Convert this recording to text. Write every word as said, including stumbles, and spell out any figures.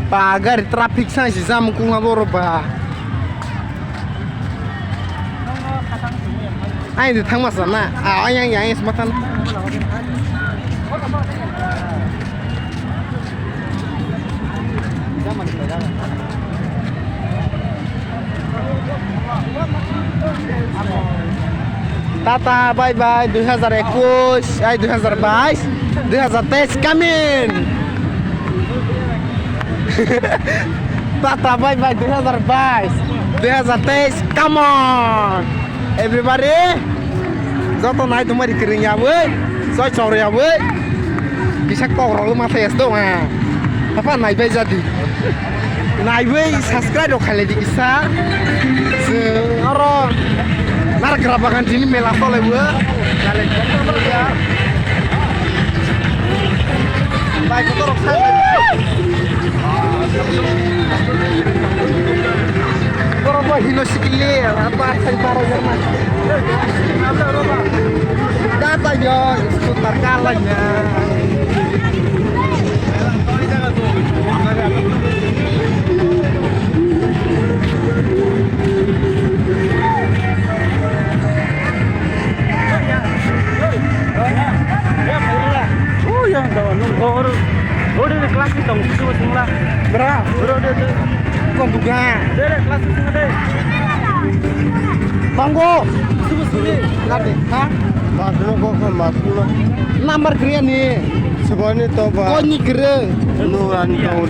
Ba gari traffic sang si jam kung abo ro ba. Ai de thang masa na. A ai ai ai sma than. Tata, bye bye, dui hazar ekush, ai, dui hazar bais, dui hazar teis coming. Tata, bye bye, dui hazar bais, dui hazar teis, come on. Everybody, joto nai tongmani kwrwng yawi, soi choro yawi, kisa kokrok ma face do ha. Apa nai bai jadi. Naiwi subscribe rok khailai di kisa. Chwng oro Nargra Bagan tini mela tolaibo. Bai kotorok sa. Borok bo hino sikili, apa sai baro jarma. Data yo, scooter kalanya. Bra. Bro, de, de. Kon duga. De, de, class sing de. Manggo. Subu sini. Lade, ha? Masno kok masno. Number kria ni. Sebani to ba. Koni kre. Nuran to.